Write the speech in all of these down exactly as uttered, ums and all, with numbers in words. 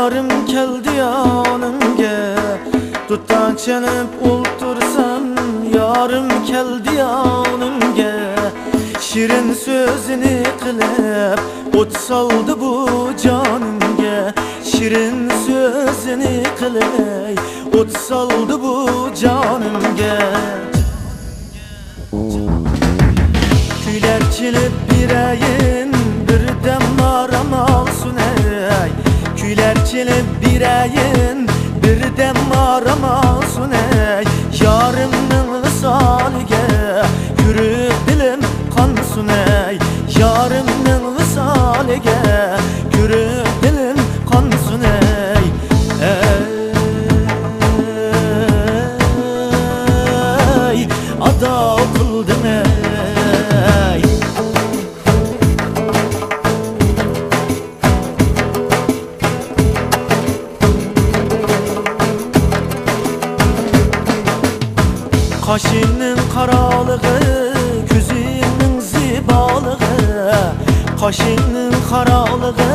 يارىم كەلدى يېنىمگە، دۇتار چېلىپ ئولتۇرسام، يارىم كەلدى يېنىمگە. شېرىن سۆزىنى قىلىپ، ئوت سالدى بۇ جانىمگە. شېرىن سۆزىنى قىلىپ، ئوت سالدى بۇ جانىمگە. كۈيلەر چېلىپ بېرەيىن، بىردەم ئارام ئالسۇن ئەي. كۈيلەر چېلىپ بېرەيىن، بىردەم ئارام ئالسۇن ئەي. يارىمنىڭ ۋىسالىگە كۆرۈپ دىلىم قانسۇن ئەي. يارىمنىڭ ۋىسالىگە كۆرۈپ دىلىم قانسۇن ئەي. ئەي، ئادا قىلدىم ئەي. قاشىڭنىڭ قارالىقى، كۆزۈڭنىڭ زىبالىقى. قاشىڭنىڭ قارالىقى،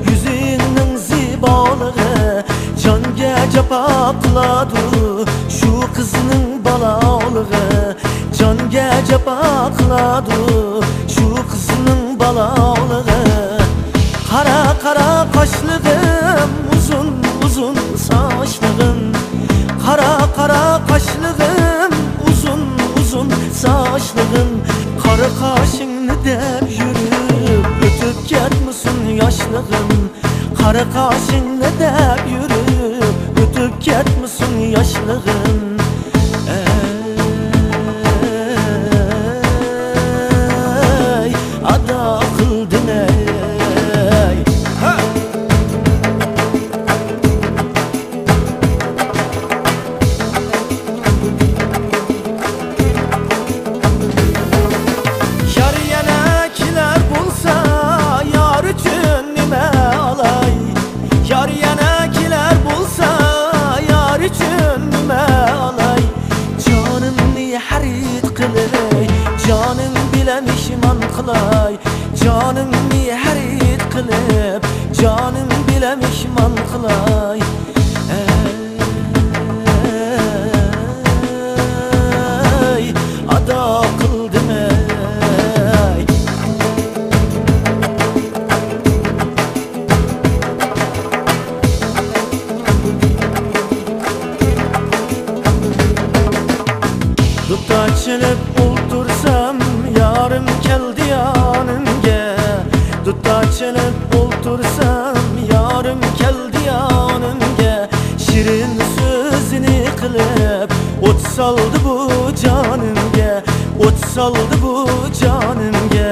يۈزۈڭنىڭ زىبالىقى. جانغا جاپا قىلىدۇ شۇ قىزنىڭ بالالىقى. جانغا جاپا قىلىدۇ شۇ قىزنىڭ بالالىقى. قارا، قارا قاشلىرىم، ئۇزۇن، ئۇزۇن ساچلىرىم. قارا، قارا قاشلىرىم، ئۇزۇن، ئۇزۇن ساچلىرىم. قارا قاشىڭنى دەپ يۈرۈپ، ئۆتۈپ كەتمىسۇن ياشلىرىم. قارا قاشىڭنى دەپ يۈرۈپ، ئۆتۈپ كەتمىسۇن ياشلىرىم. ئەي، ئادا قىلدىم ئەي. ھە! يار يەنە كېلەر بولسا، يار ئۈچۈن نېمە ئالاي؟ يار يەنە كېلەر بولسا، يار ئۈچۈن نېمە ئالاي؟ جانىمنى خەرىت قىلىپ، جانىم بىلەن مېھمان قىلاي. جانىمنى خەرىت قىلىپ، جانىم بىلەن مېھمان قىلاي. ئەي، ئادا قىلدىم ئەي. دۇتار چېلىپ ئولتۇرسام، يارىم كەلدى يېنىمگە. دۇتار چېلىپ ئولتۇرسام، يارىم كەلدى يېنىمگە. شېرىن سۆزىنى قىلىپ، ئوت سالدى بۇ جانىمگە. ئوت سالدى بۇ جانىمگە.